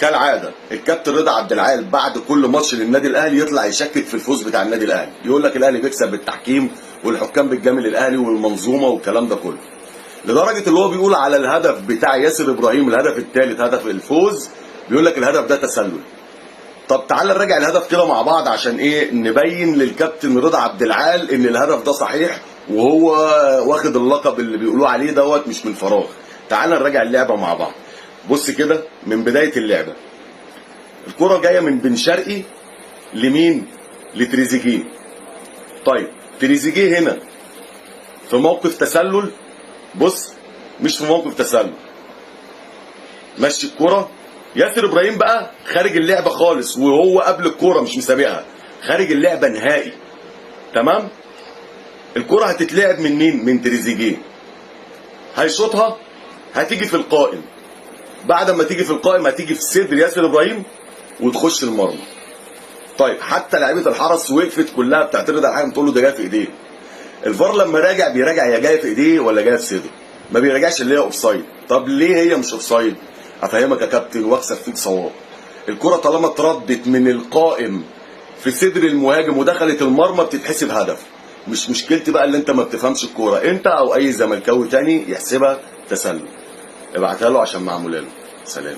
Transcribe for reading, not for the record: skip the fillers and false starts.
كالعادة الكابتن رضا عبد العال بعد كل ماتش للنادي الاهلي يطلع يشكك في الفوز بتاع النادي الاهلي، يقول لك الاهلي بيكسب بالتحكيم والحكام بتجامل الاهلي والمنظومه والكلام ده كله، لدرجة اللي هو بيقول على الهدف بتاع ياسر ابراهيم الهدف الثالث هدف الفوز، بيقول لك الهدف ده تسلل. طب تعال نراجع الهدف كده مع بعض عشان ايه نبين للكابتن رضا عبد العال ان الهدف ده صحيح وهو واخد اللقب اللي بيقولوه عليه دوت مش من فراغ. تعال نراجع اللعبة مع بعض. بص كده من بداية اللعبة، الكره جاية من بن شرقي لمين؟ لتريزيجيه. طيب تريزيجيه هنا في موقف تسلل، بص مش في موقف تسلل، مشي الكرة. ياسر ابراهيم بقى خارج اللعبة خالص وهو قبل الكرة مش مسابقها، خارج اللعبة نهائي. تمام؟ الكرة هتتلعب من مين؟ من تريزيجيه. هيشوطها، هتيجي في القائم. بعد ما تيجي في القائم هتيجي في صدر ياسر ابراهيم وتخش المرمى. طيب حتى لعيبة الحرس وقفت كلها بتعترض على الحكم، تقول له ده جاي في ايديه. الفار لما راجع بيراجع هي جاية في ايديه ولا جاية في صدره، ما بيراجعش اللي هي offside. طب ليه هي مش offside؟ افهمك يا كابتن واكسب فيك صواب. الكره طالما اتردت من القائم في صدر المهاجم ودخلت المرمى بتتحسب هدف. مش مشكلتي بقى اللي انت ما بتفهمش الكورة، انت او اي زملكاوي تاني يحسبها تسلل. ابعتها له عشان معمولة له. سلام.